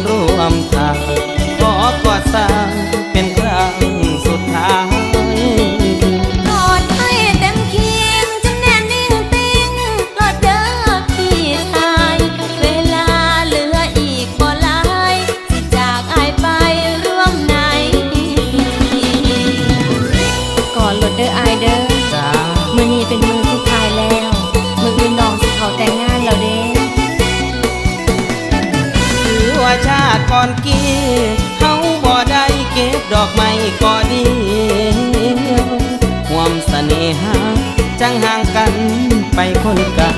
ຮ່ວມທາງ ຂໍກອດສາເປັນຄັ້ງສຸດທ້າຍ ກອດໃຫ້ເຕັມຂຽງ ຈົນແນບໜິ່ງຕິ່ງ ໂລດເດີພີ່ຊາຍ ເວລາເຫຼືອອີກບໍ່ຫຼາຍ ຊິຈາກອ້າຍໄປຮ່ວມໃນ ກອດໂລດເດີອ້າຍເດີ ມື້ນີ້ເປັນມື້ສຸດທ້າຍແລ້ວ ມື້ອື່ນນ້ອງຊິເຂົ້າແຕ່ງງານແລ້ວເດ້. ຖືວ່າຊາດກ່ອນກີ້ ເຮົາບໍ່ໄດ້ເກັບດອກໄມ້ກໍດຽວ ຮ່ວມສະເໜ່ຫາ ຈັ່ງຫ່າງກັນໄປຄົນເກົ່າ